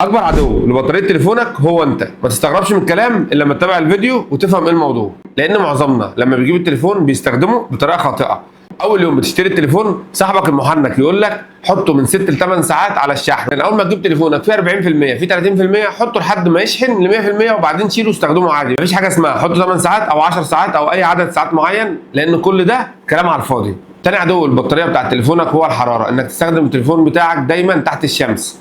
اكبر عدو لبطاريه تليفونك هو انت. ما تستغربش من الكلام الا لما تتابع الفيديو وتفهم ايه الموضوع، لان معظمنا لما بيجيب التليفون بيستخدمه بطريقة خاطئه. اول يوم بتشتري التليفون صاحبك المحنك يقول لك حطه من 6 ل 8 ساعات على الشحن. يعني اول ما تجيب تليفونك فيه 40% في 30% حطه لحد ما يشحن ل 100% وبعدين شيله واستخدمه عادي. مفيش حاجة اسمها حطه 8 ساعات او 10 ساعات او اي عدد ساعات معين، لان كل ده كلام على الفاضي. تاني عدو البطارية بتاعت تليفونك هو الحراره، انك تستخدم التليفون بتاعك دايما تحت الشمس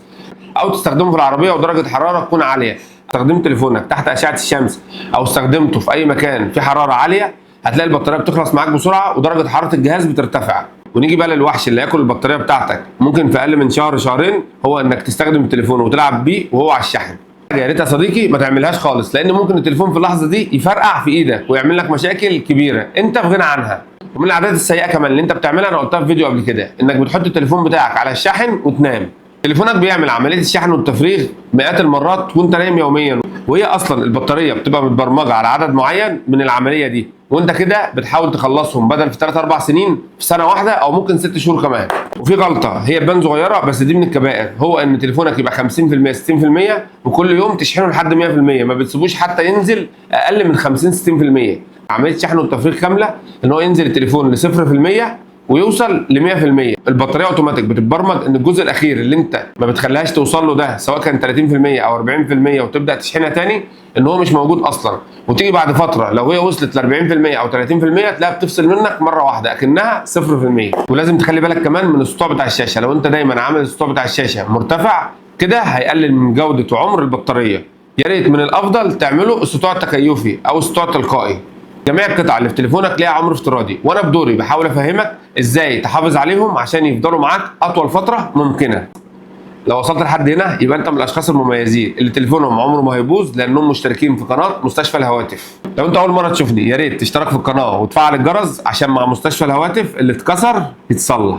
او تستخدمه في العربية ودرجة حرارة تكون عالية. استخدمت تليفونك تحت اشعه الشمس او استخدمته في اي مكان في حرارة عالية، هتلاقي البطارية بتخلص معاك بسرعة ودرجة حرارة الجهاز بترتفع. ونيجي بقى للوحش اللي ياكل البطارية بتاعتك ممكن في اقل من شهر شهرين، هو انك تستخدم التليفون وتلعب بيه وهو على الشحن. يا ريت يا صديقي ما تعملهاش خالص، لان ممكن التليفون في اللحظة دي يفرقع في ايدك ويعمل لك مشاكل كبيرة انت في غنى عنها. ومن العادات السيئة كمان اللي انت بتعملها، انا قلتها في فيديو قبل كده، انك بتحط التليفون بتاعك على الشاحن وتنام. تليفونك بيعمل عملية الشحن والتفريغ مئات المرات وانت نايم يوميا، وهي اصلا البطارية بتبقى متبرمجه على عدد معين من العملية دي، وانت كده بتحاول تخلصهم بدل في 3 4 سنين في سنة واحدة او ممكن 6 شهور كمان. وفي غلطه هي تبان صغيرة بس دي من الكبائر، هو ان تليفونك يبقى 50% 60% وكل يوم تشحنه لحد 100%، ما بتسيبوش حتى ينزل اقل من 50 60%. عملية شحن والتفريغ كاملة ان هو ينزل التليفون ل 0% ويوصل ل 100%. البطارية اوتوماتيك بتتبرمج ان الجزء الاخير اللي انت ما بتخليهاش توصل له ده سواء كان 30% او 40% وتبدا تشحنها تاني ان هو مش موجود اصلا، وتيجي بعد فترة لو هي وصلت ل 40% او 30% تلاقيها بتفصل منك مرة واحدة اكنها 0%. ولازم تخلي بالك كمان من السطوع بتاع الشاشة، لو انت دايما عامل السطوع بتاع الشاشة مرتفع كده هيقلل من جوده وعمر البطارية. يا ريت من الافضل تعمله السطوع التكيفي او السطوع التلقائي. جميع القطع اللي في تليفونك ليها عمر افتراضي، وانا بدوري بحاول افهمك ازاي تحافظ عليهم عشان يفضلوا معاك اطول فترة ممكنة. لو وصلت لحد هنا يبقى انت من الاشخاص المميزين اللي تليفونهم عمره ما هيبوظ لانهم مشتركين في قناة مستشفى الهواتف. لو انت اول مرة تشوفني يا ريت تشترك في القناة وتفعل الجرس عشان مع مستشفى الهواتف اللي اتكسر يتصلح.